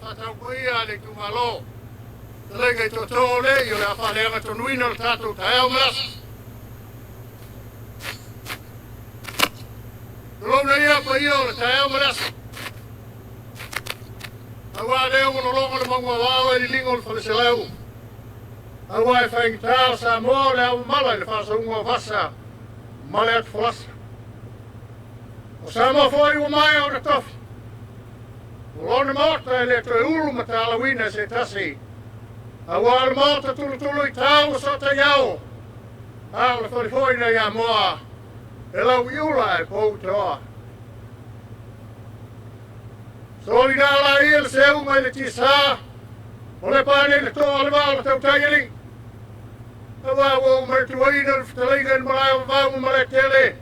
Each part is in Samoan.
Faatau paia a le itumalo. Fetalaiga i tootoo o le o le a faaleagatonuina le tatou taeao ma le aso. Tulouna ia paia o le taeao ma le aso. Aua lea ua lologo le mauga o ao e liligo o le Faleselau. Aua e faigata o Samoa o le ao mamala i le faasauga o vasa ma le atufolasa. O Samoa foi ua maea ona tofi. O lona maota e le toe ulu ma talauina e se tasi. Aua o le maota tulutulu i tau o sootaiao. A o le fale foi na ia moa e lau i ula e pou toa. Solina la ia le seu mai le tisa, o le pane le toa le vao le tautai ali. Aua ua ou manatuaina le fetalaiga i le malae o Vavau ma Malaetele.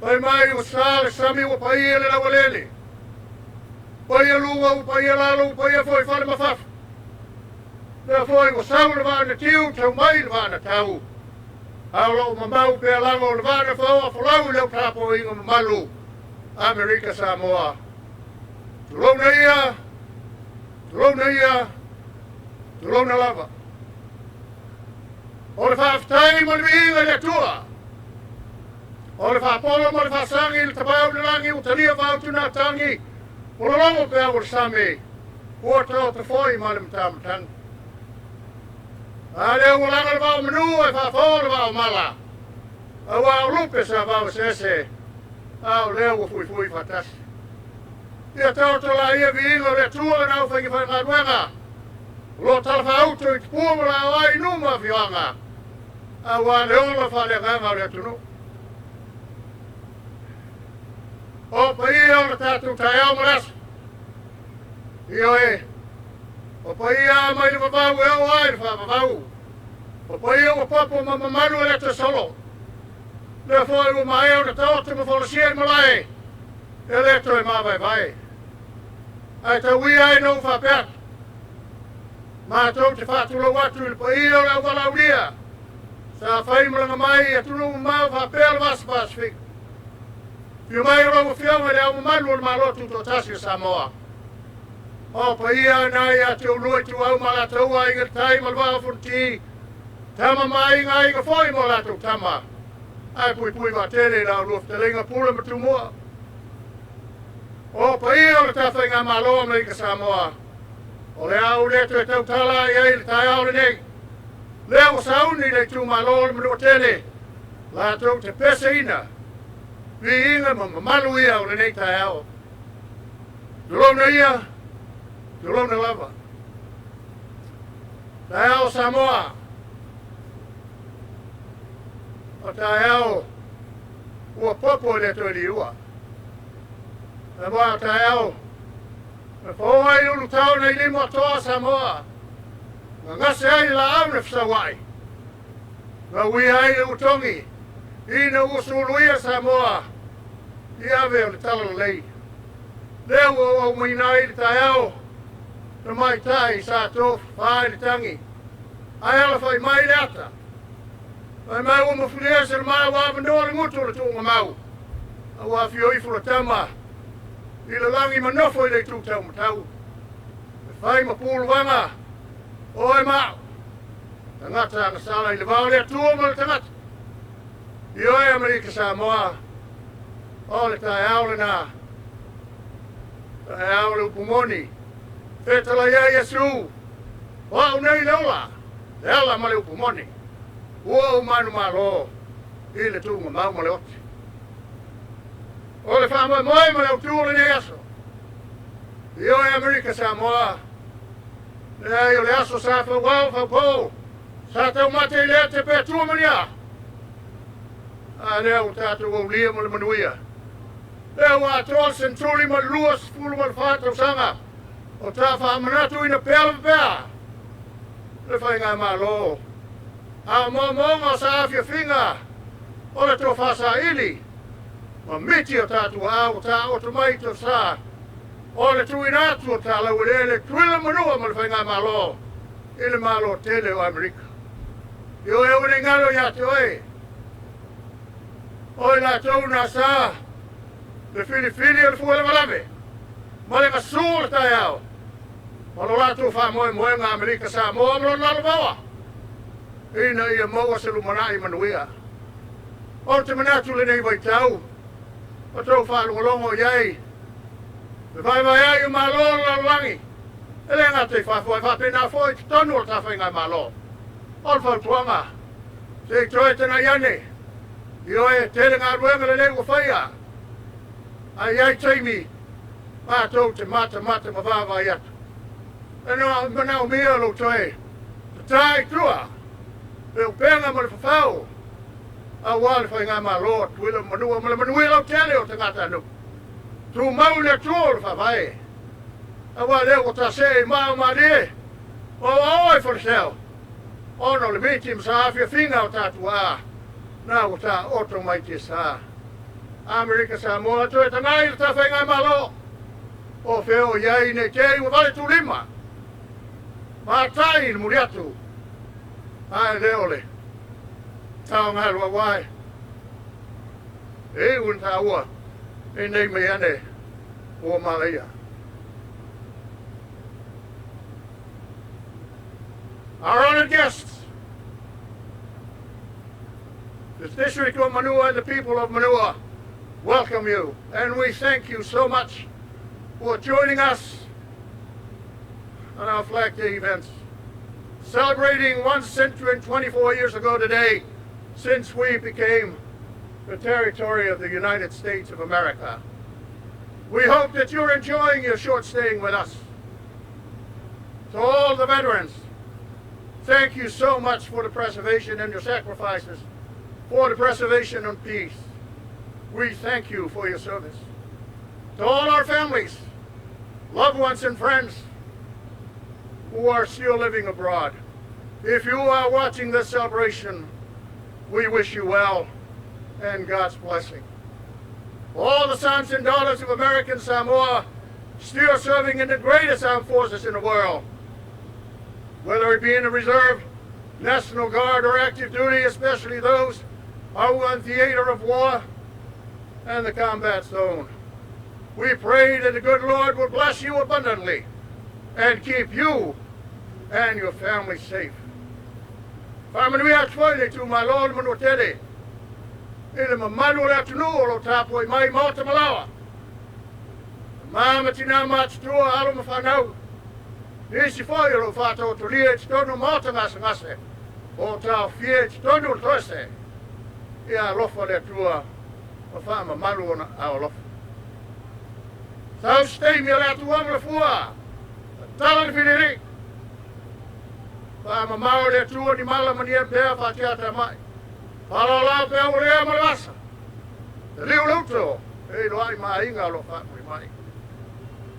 Fai mai ua sa le sami ua paia le laualele. Paia luga ua paia lalo ua paia foi fale ma fafo. Lea foi ua sau le vaa na tiu tau mai le vaa na tau. A o loo mamau pea lava o le vaa na faoa folau i lau tapuaiga mamalu Amerika Samoa. Tulouna ia, tulouna ia, tulouna lava. O le faafetai ma le viiga i le Atua. O le faapolo ma le faasagi i le tapaau i le lagi ua talia faautugatagi ua lologo peau o le sami ua taoto foi ma le matamatagi. A lea ua laga le vao manu e faafo le vao mala. Aua o lupe sa vao eseese, a o lea ua fuifui faatasi. Ia taoto la ia viiga o le Atua na au faiga faigaluega. O lo talafaauto i tupua ma lao ai i nuu ma afioaga, aua le ola faaleagaga o le atunuu. O paia o le tatou taeao ma le aso. Ioe, o paia mai le vavau e oo ai le faavavau. O paia ua popo ma mamalu e le toe solo. Lea foi ua maea ona taoto ma folasia i malae, e le toe mavaevae. Ae tauia ai na ou faapea atu. Matou te faatulou atu i le paia o le auvalaulia sa fai malaga mai i atunuu mamao faapea le Vasa Pasefika. Afio mai o lau Afioga i le Ao Mamalu o le Malo Tutoatasi o Samoa. O paia na ia te ulua ituau ma latou aiga le tai ma le vaa o Fonoti, tama ma aiga aiga foi ma o latou tama. Ae puipui vaatele i la ulua fetalaiga Pule ma Tumua. O paia o le tafaigamalo Amerika Samoa, o le a ou le toe tautala i ai i le taeao lenei. Lea ua sauni le itumalo o le Manuatele, latou te peseina viiga ma mamalu ia o lenei taeao. Tulouna ia, tulouna lava. Taeao Samoa, o taeao ua popo i le toe liua. Samoa o taeao, na fao ai le ulutao na i lima o toa Samoa, gagase ai le laau na fesauai, gauia ai le utogi, ina ua suluia Samoa i ave o le talalelei. Lea ua ou aumaina ai le taeao, na maitai sa tofafā i le tagi, ae alafai mai le ata. Fai mai ua mafulia se le mau avanoa le gutu o le tuugamau, a ua afio ifo le tama i le lagi ma nofo i le itu taumatau. E fai ma puluvaga oe ma au, tagata agasala i le vao o le Atua ma le tagata. Ioe Amerika Samoa, o le taeao lena, taeao le upu moni, fetalai ai Iesu, o au nei le ola, le ala ma le upu moni, ua ou manumalo i le tuugamau ma le oti. O le faamoemoe ma le autu o lenei aso, Ioe Amerika Samoa, leai o le aso sa fauao faupou, sa taumate i le ate pe atua ma ni a. A lea ua tatou aulia ma le manuia. Lea ua atoa le seneturi ma le 24 tausaga o ta faamanatuina pea lava pea le faigamalo. A o moomooga o saafiafiga o le tofa saili ma miti o tatou aao ua taoto mai i tosa o le tuuina atu o talaueleele Tutuila Manua ma le faigamalo i le Malo tele o Amerika. Ioe aua nei galo ia te oe, o i latou na sa le filifili o le fua lavelave ma le gasu o le taeao. Ma lo latou faamoemoega Amerika Samoa ma lona alovaoa ina ia maua se lumanai manuia. O te manatu lenei vaitau o tou faalogologo i ai le vaevae ai o malo o le lalolagi e le gata i fafo ae faapena foi i totonu o le tafaigāmalo. O le fautuaga, se i toe tagai ane, ioe, tele galuega lelei ua faia, ae i ai taimi matou te matamata ma vaavaai atu. E manaomia lou toe tatā i tua le upega ma le fafau aua le faigamalo a Tutuila ma Manua ma le manuia lautele o tagatanuu. Tumau i le Atua o le faavae, aua lea ua tasee i maa o malie o aoaoa i Faleseo, ona o le miti ma saafiafiga o tatuaa na ua taoto mai tiasa. Amerika Samoa toe tagai i le tafaigamalo o fea o i ai nei te i ua vale tulima matai i le muli atu ae le o le taogalu aua e iu ina taua e nei mai ane ua malaia. Our honored guests, the District of Manua and the people of Manua welcome you, and we thank you so much for joining us on our Flag Day events, celebrating 1 century and 24 years ago today since we became the territory of the United States of America. We hope that you're enjoying your short staying with us. To all the veterans, thank you so much for the preservation and your sacrifices for the preservation of peace. We thank you for your service. To all our families, loved ones, and friends who are still living abroad, if you are watching this celebration, we wish you well and God's blessing. All the sons and daughters of American Samoa still serving in the greatest armed forces in the world, whether it be in the reserve, National Guard, or active duty, especially those who are in theater of war and the combat zone. We pray that the good Lord will bless you abundantly and keep you and your family safe. Faamanuia atu foi le itumalo o le Manuatele i le mamalu o le atunuu o lo o tapuai mai maota ma laoa. Tama ma tinā matutua, alo ma fanau, nisi foi o lo o faataotolia i totonu o maota gasegase, o taofia i totonu o le toese, ia alofa le Atua ma faamamalu ona aao alofa. Sau se taimi o le atua ma le fua, tatala le filili. Faamamao le Atua ni mala ma ni pea faatiatamai. Faalaolao pea ua lea ma le vasa. Taliu le uto, e iloai ma aiga o lo o faamuli mai.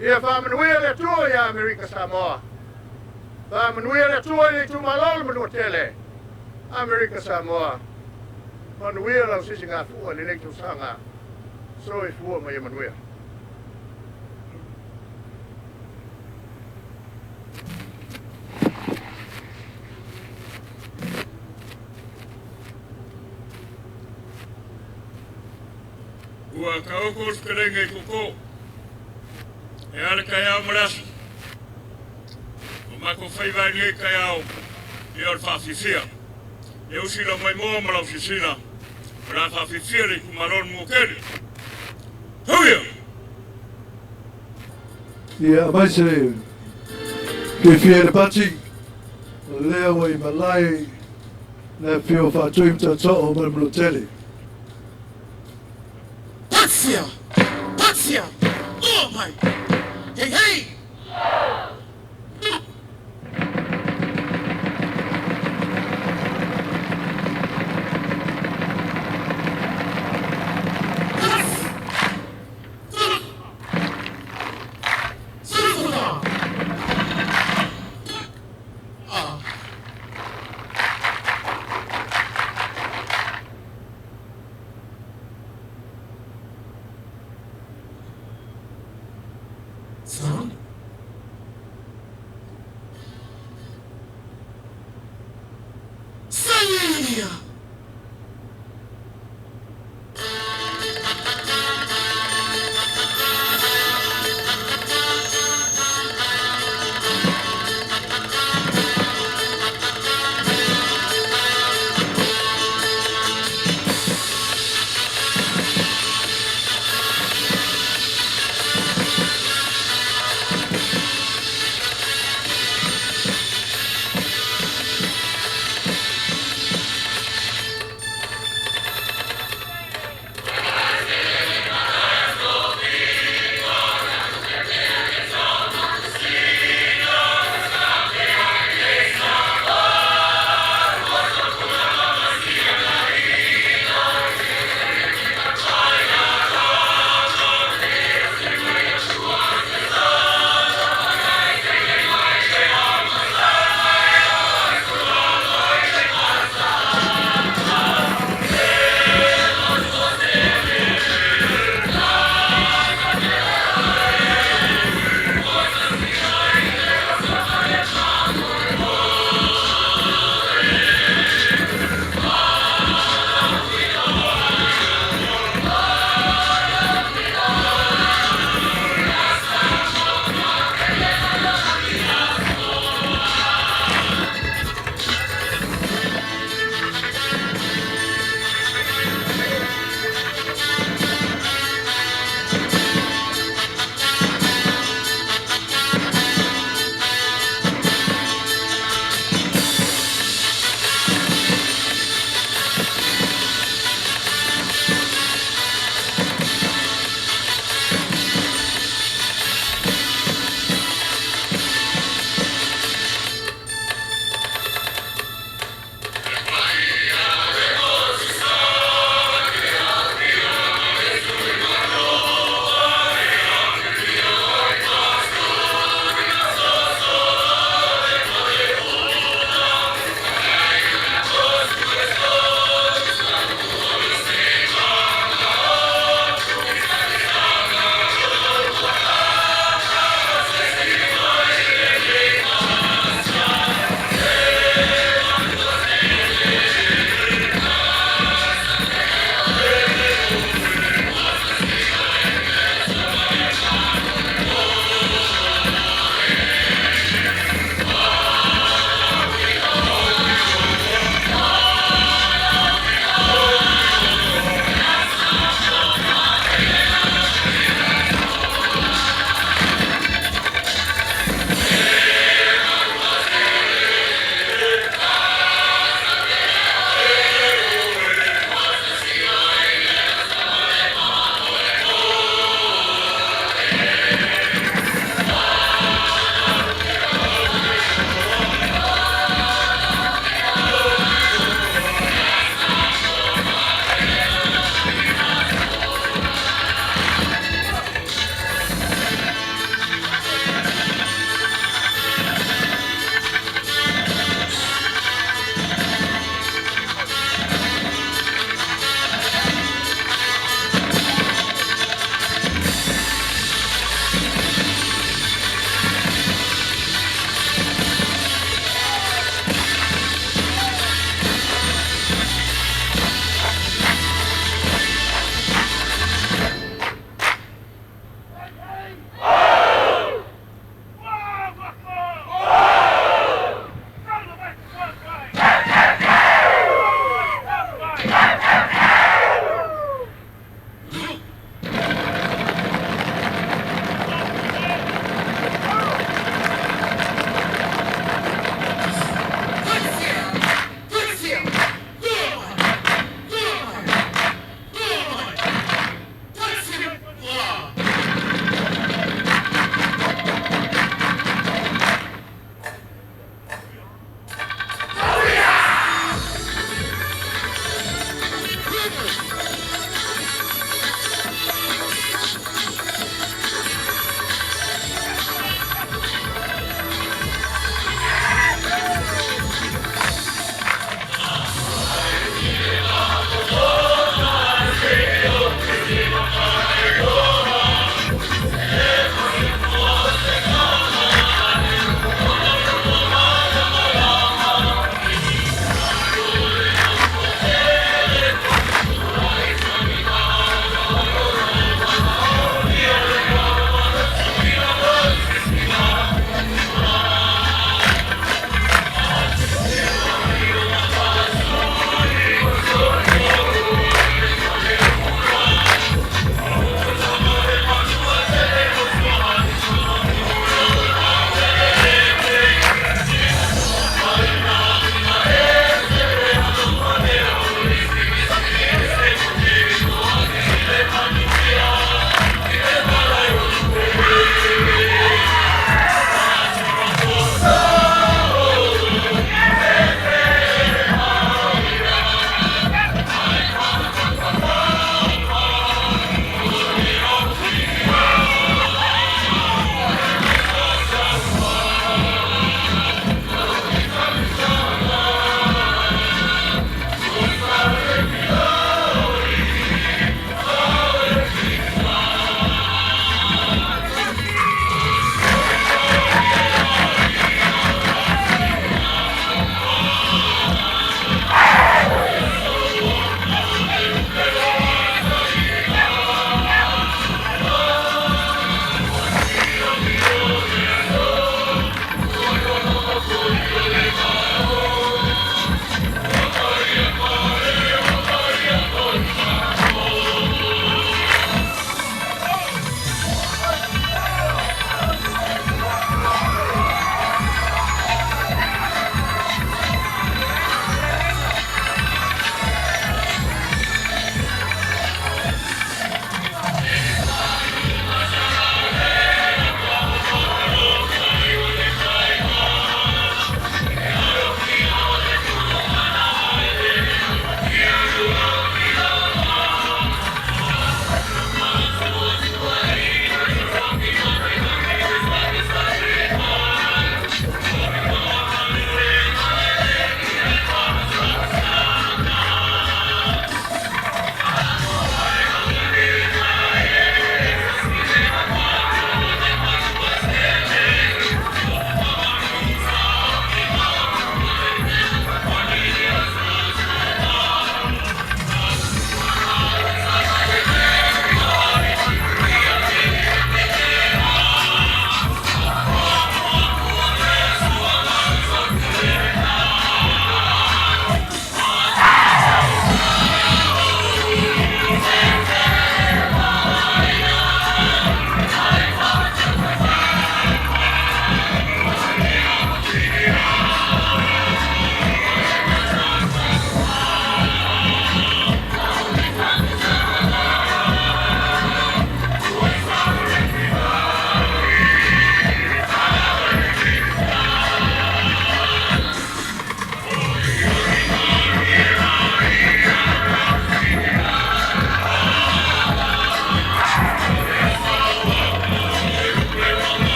Ia faamanuia le Atua ia Amerika Samoa. Faamanuia le Atua i le itumalo o le Manuatele. Amerika Samoa. Manuia lau sisigafua i lenei tausaga. Soifua ma ia manuia. Ua taoto le fetalaiga i Tootoo e a le taeao ma le aso. O matou faiva ai lenei taeao ia o le faafiafia. E usi lau maimoa ma lau silasila o le a faafiafia le itumalo o le Manuatele. Hauia! Ia aumai se fiafia i le pati, o lea ua i malae le afio o Faatui ma Tootoo ma le Manuatele. Patia! Patia! Oh my! Hey, hey!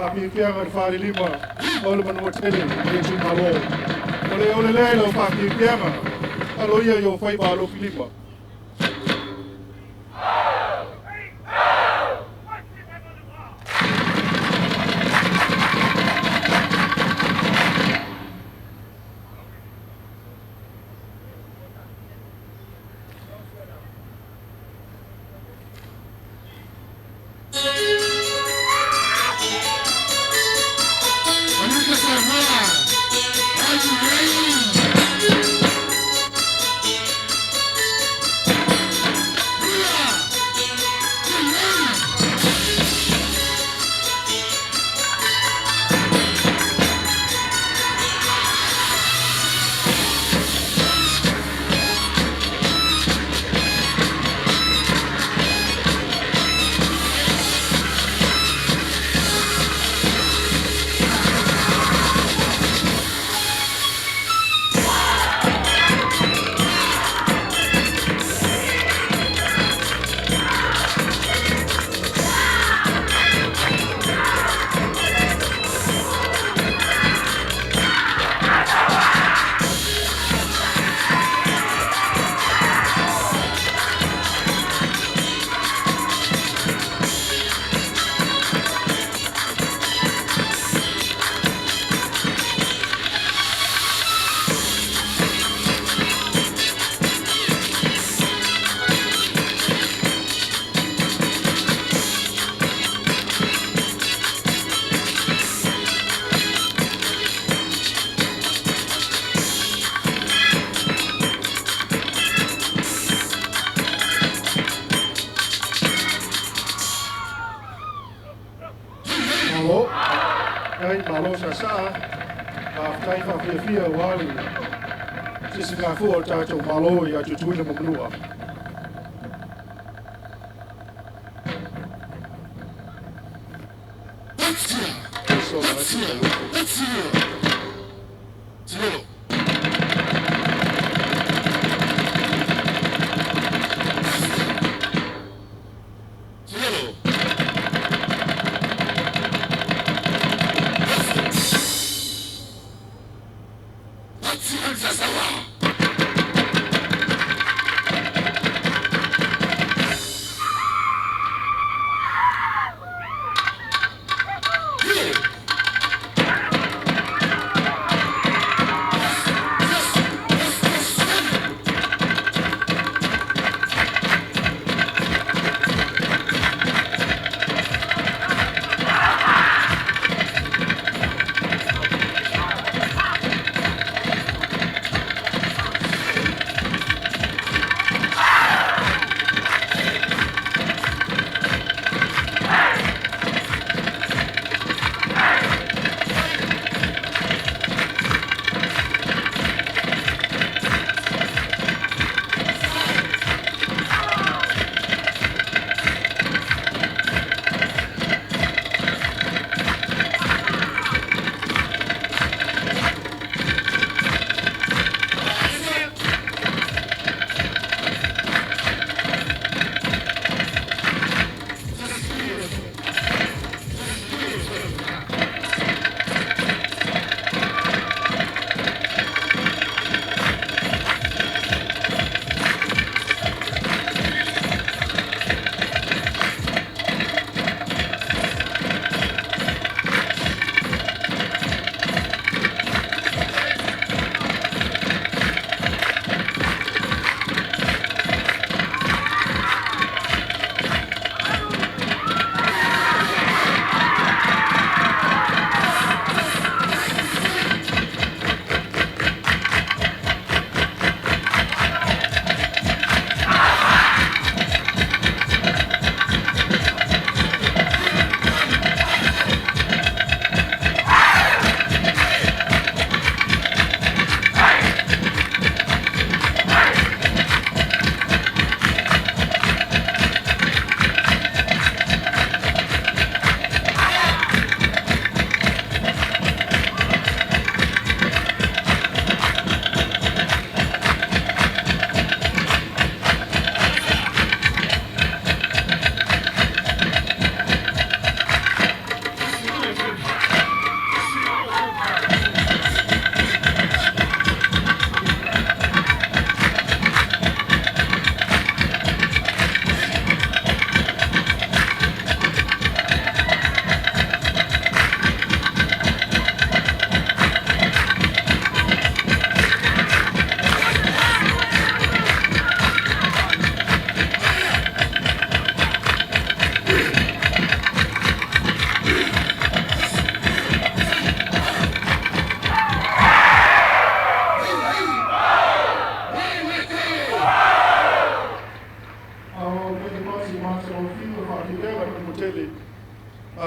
faafiafiaga i le falelima o le Manuatele i le itumalo. O le ole lea i lau faafiafiaga, alo ia i ou faiva alofilima. Manuia Samoa! Are you ready? Hua! Hey! Malo, ai malo sāsā, faafetai faafiafia aua le sisigafua o le tatou Malo ia Tutuila ma Manua. Sola atu le upu. Zero. Zero.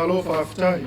Malo faafetai.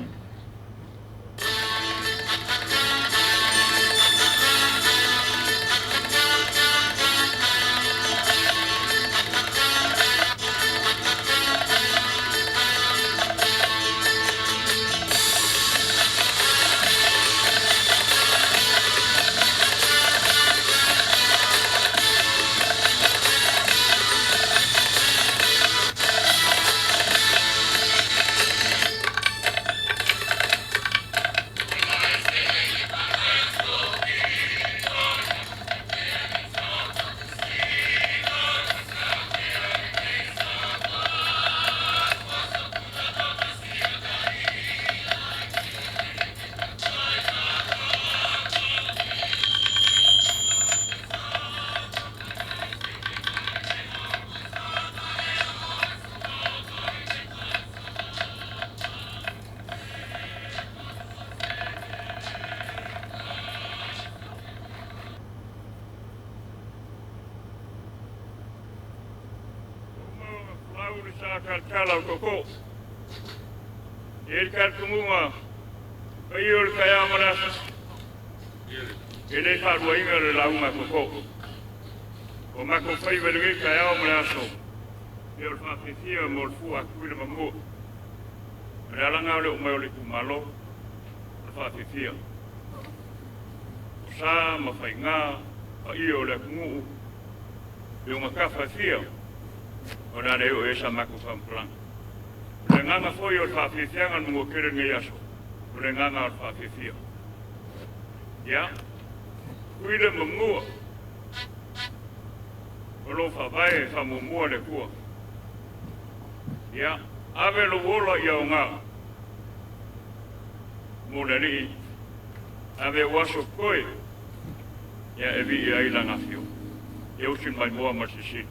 Lau le sa talatala o Tootoo. E i ai le talitonuga, paia o le taeao ma le aso, e le faaluaina le lauga a Tootoo. O matou faiva i lenei taeao ma le aso, ia o le faafiafia mo le fua a Tutuila ma Manua. O le ala lena o le oo mai o le itumalo, o le faafiafia. O sa ma faiga, paia o le atunuu, i ona tafa e fia, o le a le oo i ai sa matou faamatalaga. O le agaga foi o le faafiafiaga o le Manuatele i lenei aso, o le agaga o le faafiafia. Ia, Tutuila ma Manua, o lo o faavae e faamuamua le Atua. Ia, ave lou ola ia aoga mo le Alii, ave ou aso totoe, ia e viia ai Lana Afioga. Ia usi le maimoa ma le silisili.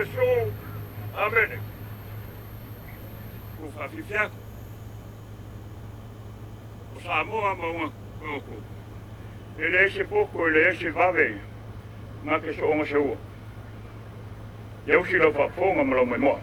Iesu. Amene. Ua faafiafia atu. O Samoa ma ona oko. E leai se poto, e leai se vave na te soona seua. Ia usi lau faafofoga ma lau maimoa.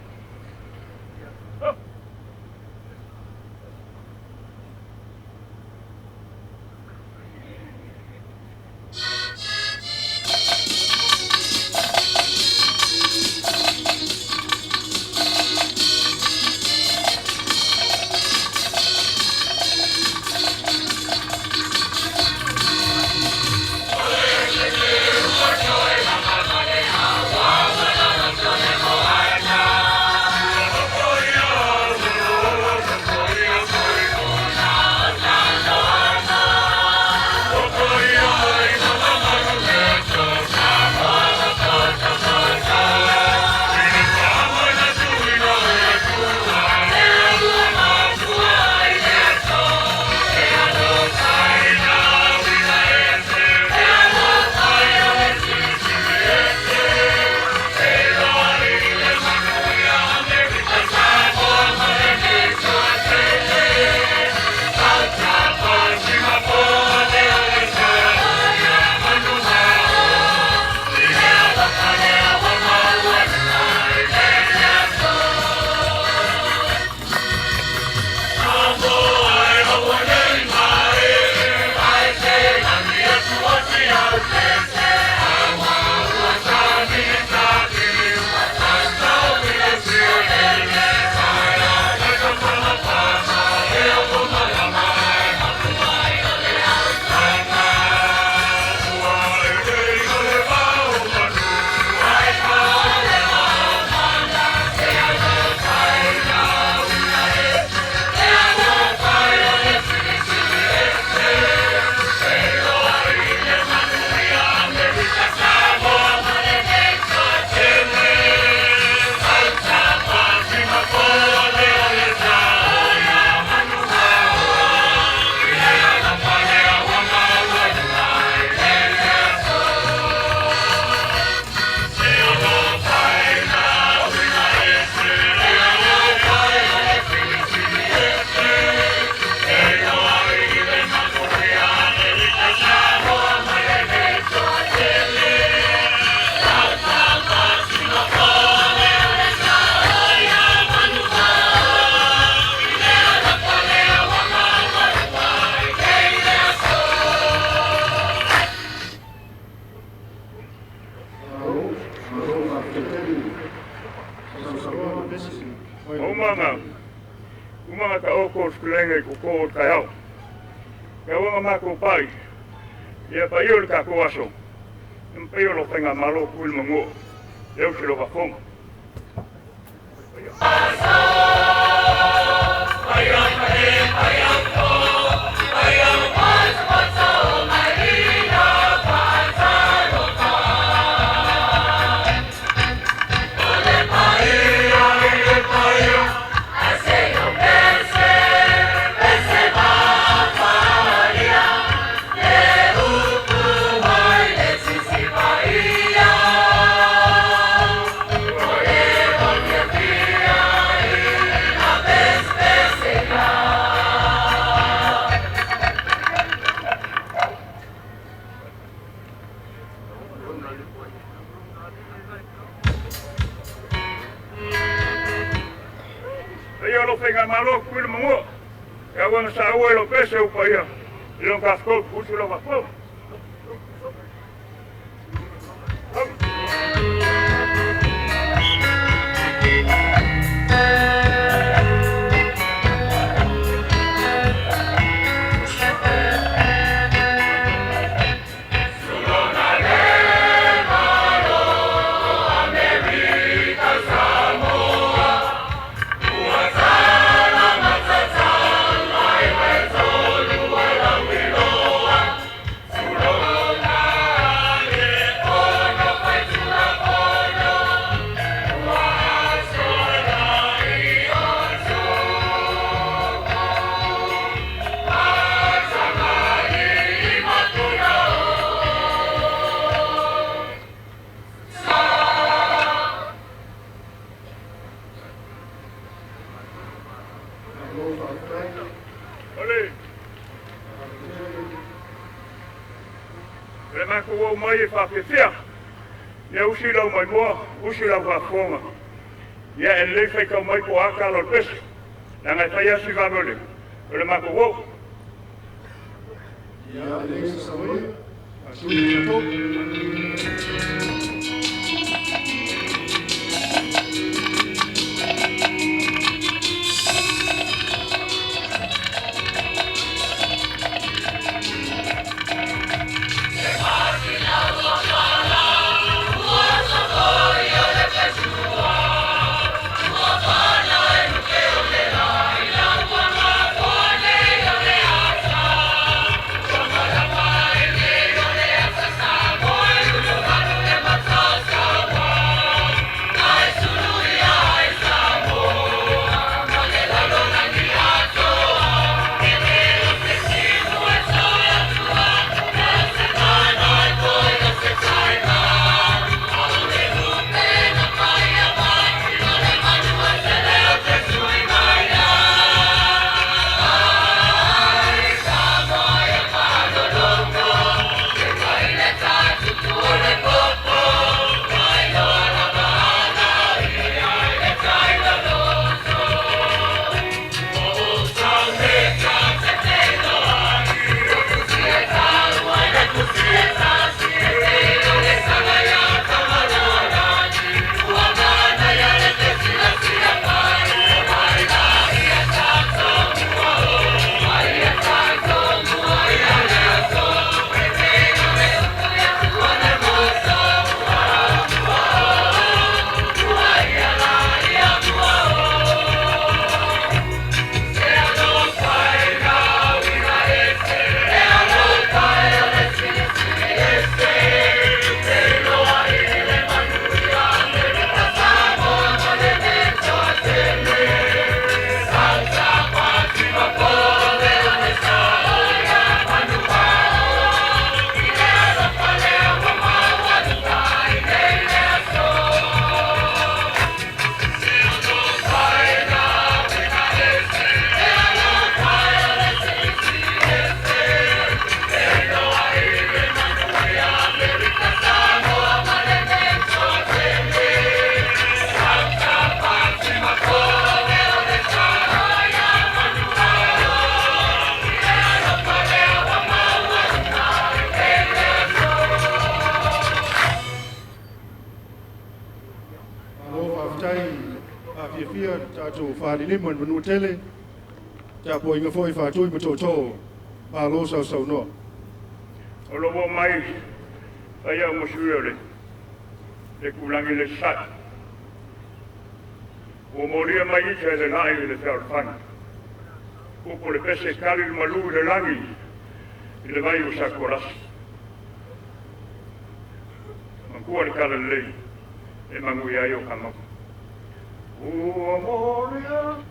Umaga, umaga ta oko o fetalaiga i koko o le taeao. E auaga matou pai, ia paia o le tatou aso, e mapaia o lau faigamalo tu i le manua, e au se lau faafofoga. Paia o lou faigamalo tu i le manua, e auaga saua i lou pese u paia i lou tafatolu usi lau faafofoga. mai e faafiafia. Ia usi lau maimoa, usi lau faafofoga. Ia e lelei faitau mai po o a tala o le pese, leaga e fai lava si vave o le matou uo. Ia, e leai se saunoa, faatui ma tatou. Malo faafetai afiafia le tatou falelima i le Manuatele, tapuaiga foi Faatui ma Tootoo, malo sausaunoa. O lou oo mai fai au ma sui o le itulagi le Sasae. Ua molia mai ita e le la'i i le fealofani. Upu le pese tali le malu i le lagi i le vai o Satualasi. Mantua le tala lelei e manuia ai o kamau. Ua molia.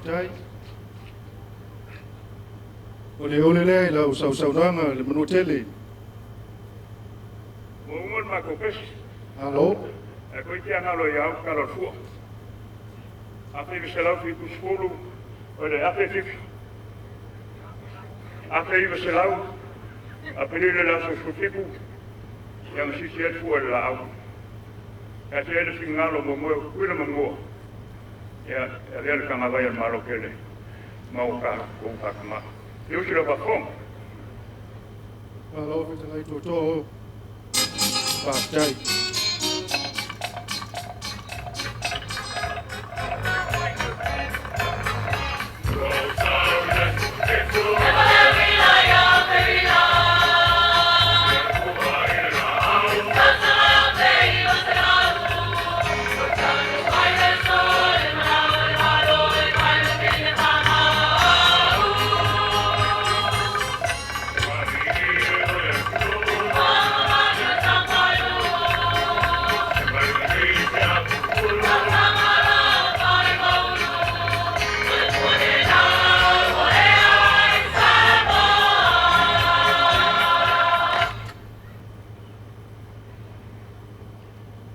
Faafetai. O le ole lea i lau sausaunoaga le Manuatele. Ua uma le matou pesi. Malo. Ae toeitiiti lava galo ia au tala o le fua. 1970, o le 1007, 1900, Aperila i le aso 17, ia na sisi ai le fua i le laau. Taatia ai le finagalo o moemoe o Tutuila ma Manua, ia e avea le tagavai a le Malo tele ma o tatou faatama. E usi lau faafofoga. Malo fetalai tootoo. Faafetai.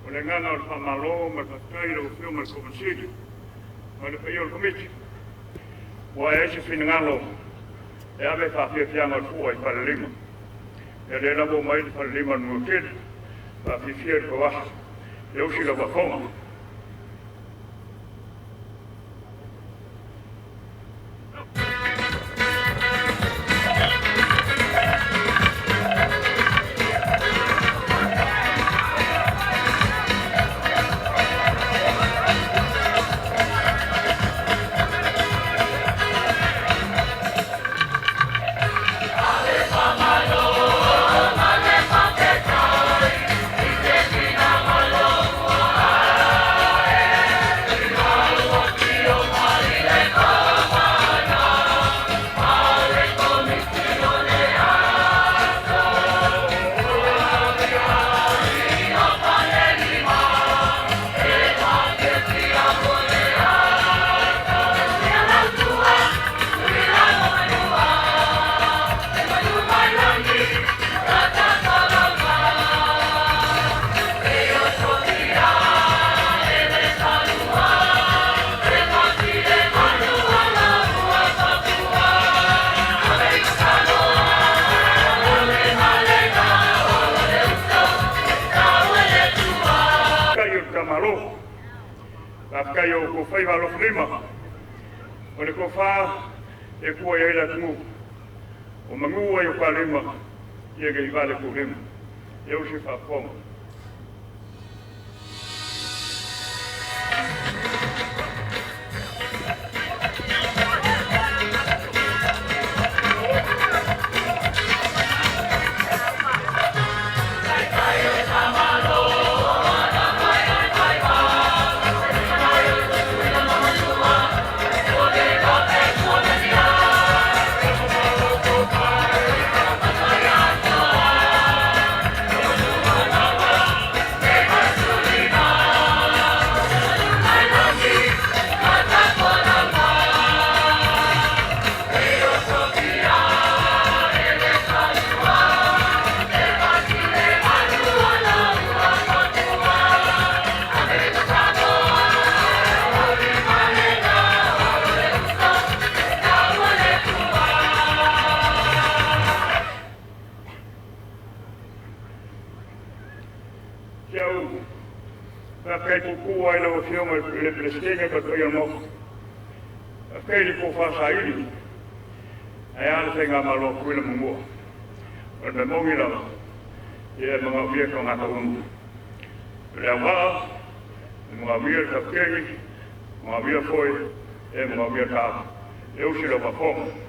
O le agaga o le faamalo ma le faafetai i lau Afioga i le Kovana Sili ma le paia o le Komiti, ua ae ai se finagalo e ave le faafiafiaga o le fua i Falelima. Ia lea la ua omai le Falelima o le Manuatele, faafiafia i le tou aso, e usi lau faafofoga. Faafetai o le tamalo, faafetai i outou faiva alofilima, o le tofa e tua i ai le atunuu, o manu ai o kalima, ia nei vale tulima. E usi faafofoga. Si au faafetai puupuu lava i lau Afioga i le Peresetene ma le paia o le Maota. Faafetai i le tofa saili, ae a le faigamalo a Tutuila ma Manua. O le mea moni lava, ia e manaomia tagata uma. O le auvaa, e manaomia le kapeteni, manaomia foi, e manaomia le taamu. E usi lau faafofoga.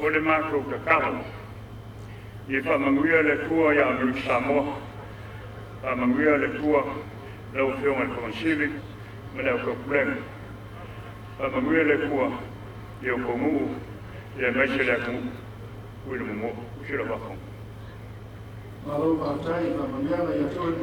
O le matou tatalo, ia faamanuia le Atua ia Amerika Samoa, faamanuia le Atua lau Afioga i le Komesina Sili ma le au taupulega. Faamanuia le Atua i o outou nuu aemaise le atunuu ui le momo'o. Usi lau faafofoga. Malo faafetai i faamanuiaga ia te oe le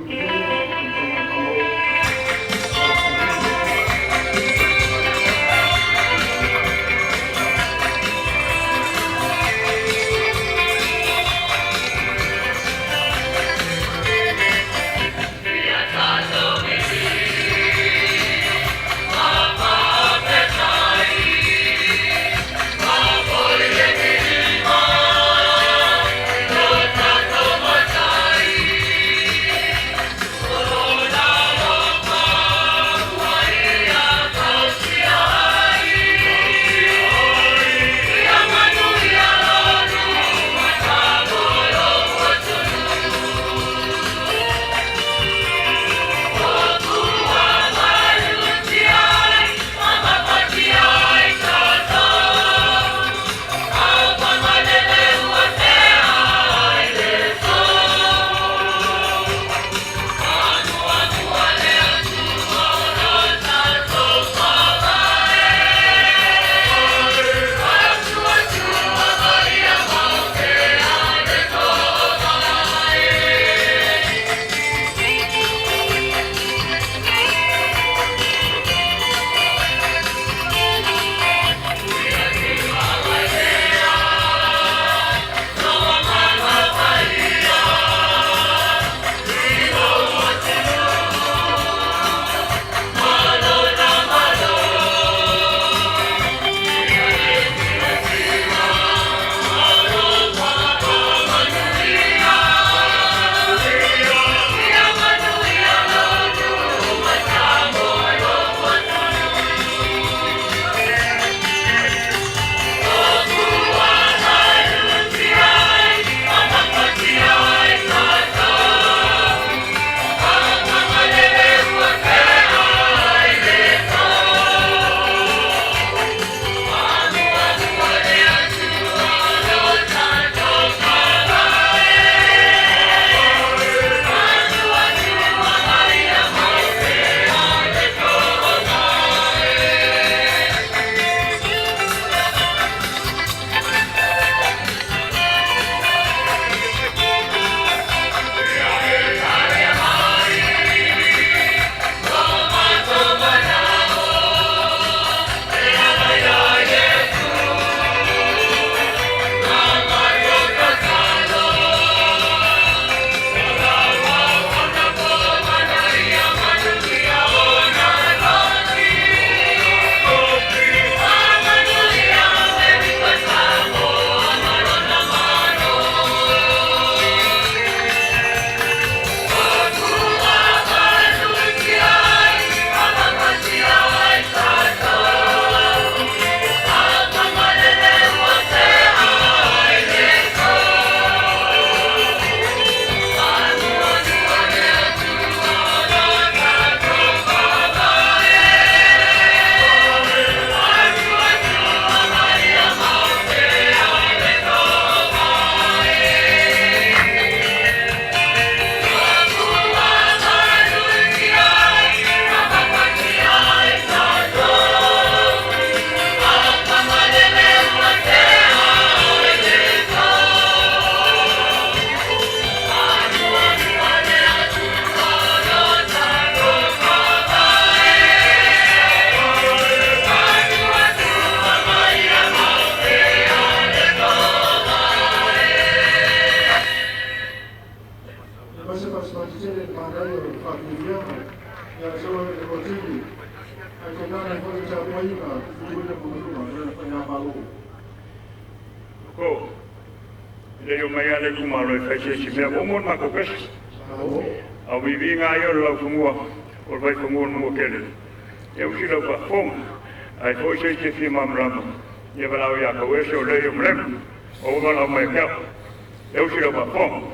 Malo. Ko, le o mai ale itumalo e fai se isi mea ua uma ona matou pese. A o viiviiga lava ia o le laufanua o le vaifanua o le Manuatele, e usi lau faafofoga. Ae foi se isi e fia malamalama, ia valaau ia Tauese o lea e i Omalemu, ua valaau mai ia te au. E usi lau faafofoga.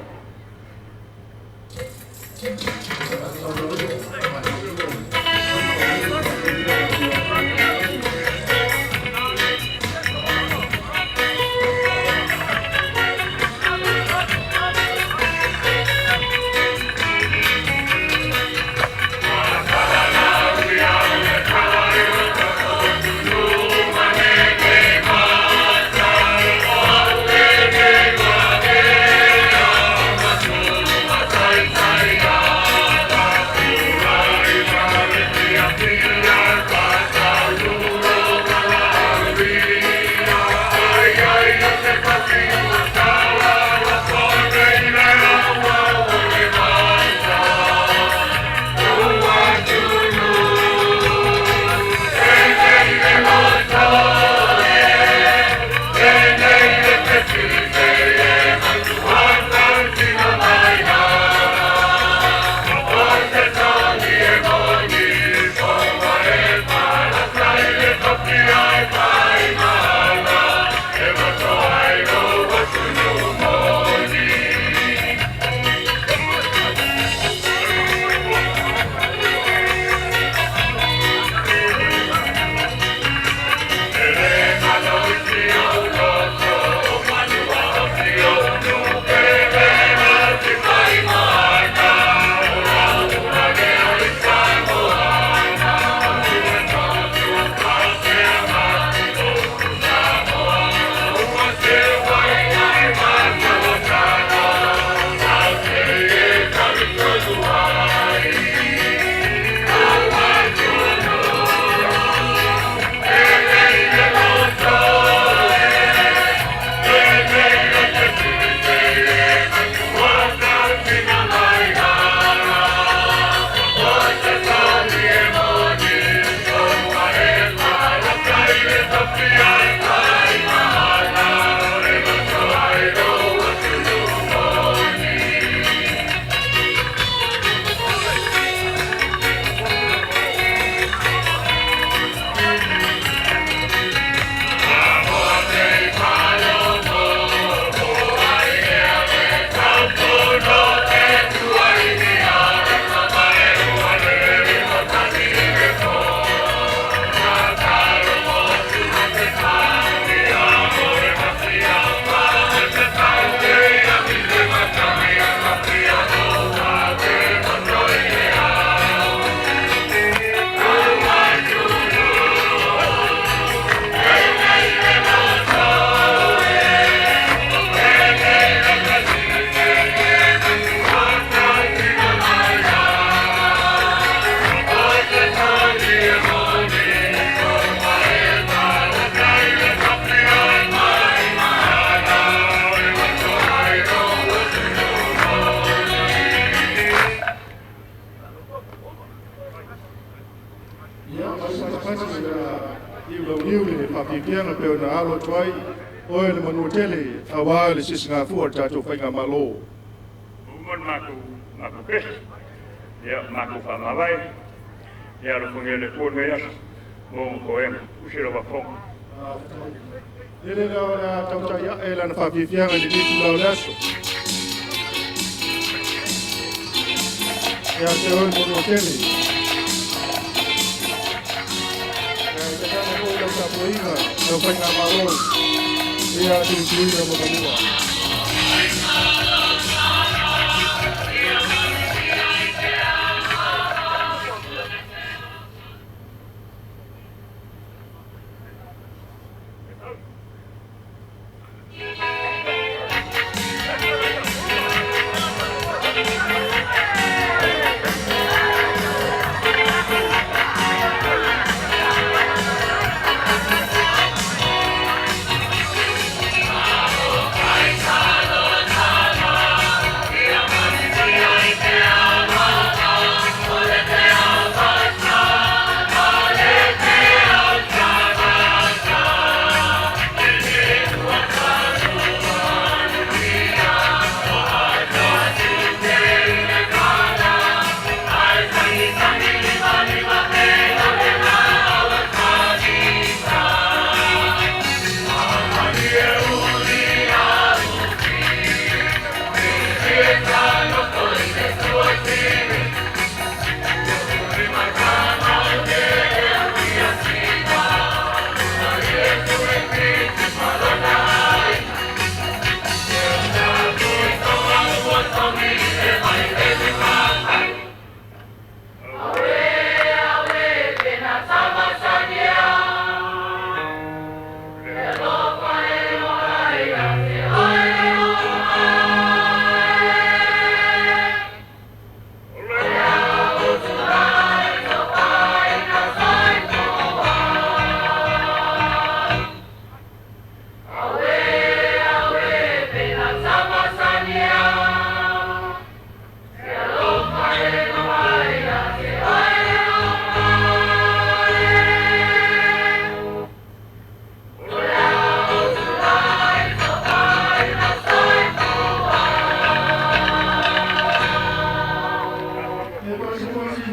faafiafiaga pei ona alo atu ai oe le Manuatele auā le sisigafua o le tatou faigamālō. Uma le matou matou pese, ia matou faamavae, ia alofagia e le Atua lenei aso mo ona toega. Tusi lau faafofoga. Lele la o le a tautai ae lana faafiafiaga i lenei itulā o le aso. Ia te oe le Manuatele. Ia e tatala foi lau tapuaiga, lau faigamalo, ia Tuituila ma Manua. E pasiposi.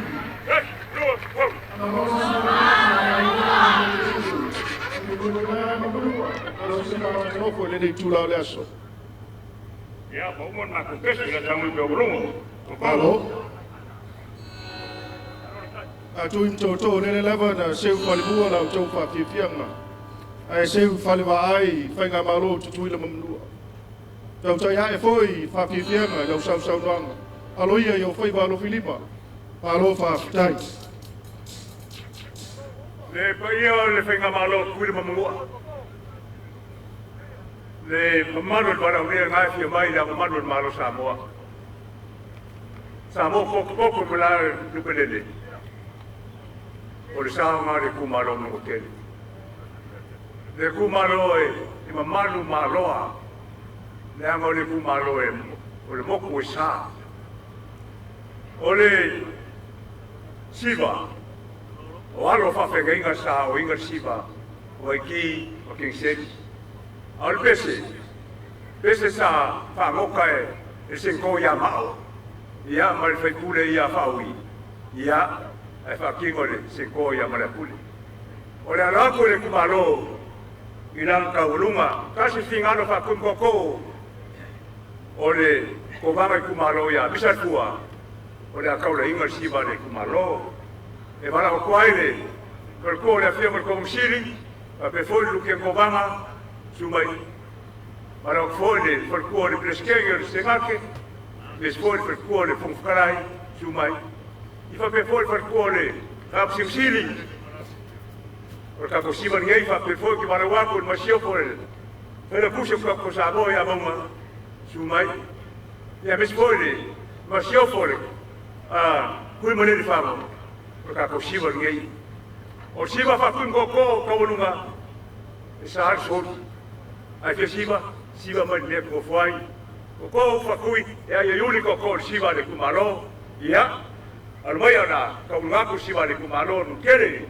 Nofo i lenei itulā o le aso. Ia, ua uma ona matou pese i le tago i Peauluga. Malo. A tui ma tootoo, lele lava na seu falemua la outou faafiafiaga, ae seu falevaa ai faigamālō Tutuila ma Manua. Tautai ae foi faafiafiaga i lau sausaunoaga. Aloia i ou faiva alofilima. Malo faafetai. Le paia o le faigamalo Tutuila ma Manua, le mamalu o le valaaulia na e fia mai le mamalu o le Malo Samoa. Samoa potopoto ma la lupelele, o le saoga o le itumalo Manutele. Le itumalo e mamalu maloa, leaga o le itumalo e o le motu e sa. O le siva, o alo faafeagaiga sa oiga le siva, o Vaiki ma Kingseli. A o le pese, pese sa faagoka e senko ia mao, ia ma le faipule ia faaui, ia ae faatino le senko ia ma le apule. O le alo atu i le itumalo i lana taualuga, tasi figalo faatunikoko o le kovaga itumalo ia Misa Fua, o le a taulaiga le siva a le itumalo. E valaau atu ai le faletua o le afioga i le Komusili, faapea foi le Lutena Kovana, susu mai. Valaau atu foi le faletua o le Peresetene o le Senate, aemaise foi le faletua o le Fofoga Fetalai, susu mai. I faapea foi le faletua o le Faamasino o le tatou siva lenei, faapea foi ou te valaau atu i le Masiofo le Failautusi o le tatou Samoa ia Mauga, susu mai. Ia aemaise foi le Masiofo le Tuimalealiifano, o le tatou siva lenei. O le siva faatuikoko taualuga e sa le soli. Ae fia siva, siva mai le mea tofo ai. O kou faatui e ai iuli koko o le siva a le itumalo. Ia, alu mai ona taualuga atu le siva a le itumalo nu tele.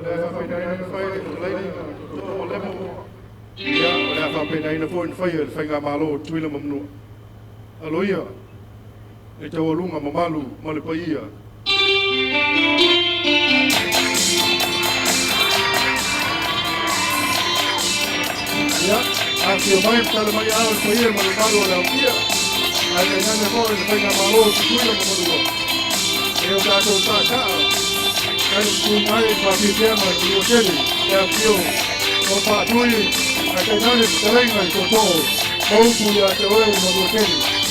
Le a faapenaina fai le fetalaiga Tootoo Lemo, ia, o le a faapenaina foi na faia le Faigamalo o Tutuila ma Manua. Aloia le taualuga mamalu ma le paia. Ia, afifio mai ma tala mai ao le paia ma le mamalu o le Aofia, ae tainane foi le Faigamalo o Tutuila ma Manua. E o tatou taataa, talu mai faafiafiaga i Manuatele, le afifio o Faatui, ae tainane fetalaiga i tootoo ma upu ia te oe Manuatele.